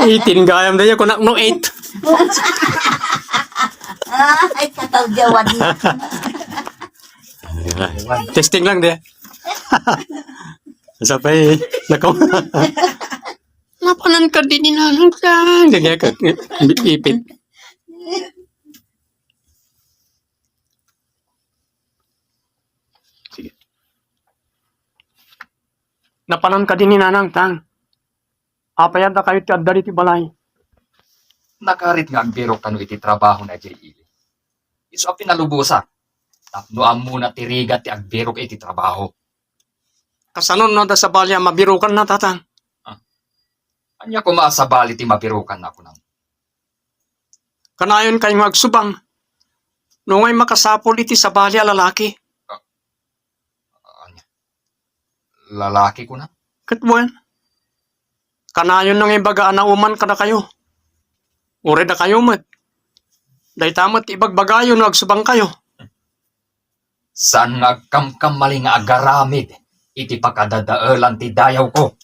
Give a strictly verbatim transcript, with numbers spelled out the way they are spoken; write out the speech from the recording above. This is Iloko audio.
Eighteen gayam da ya, kunak no eight. Ay, kataw jawan. Testing lang di. Sapay, nako. Napanan ka di ni Nanang Tang. Dagay ka, ipit. Sige. Napanan ka di ni Nanang Tang. Apay adda kayo ti adda diti balay? Nakarit nga agbirok kano iti trabaho na J L. Isu a pinalubosak. Tapno ammona ti rigat ti agbirok iti trabaho. Kasano no adda sabali a mabirokanna, Tatang? Ah. Ania koma a sabali ti mabirokanna, kunam? Kanayon kayo nga agsubang. No ngay makasapul iti sabali a lalaki. Ah, ania? Lalaki, kunam? Ket wen. Kanayon nga ibaga a nauman kadakayo. Uray dakayo met. Dayta met ti ibagbagayo no agsubang kayo. Saan nga agkamkamali nga agaramid iti pakadadaelan ti dayawko.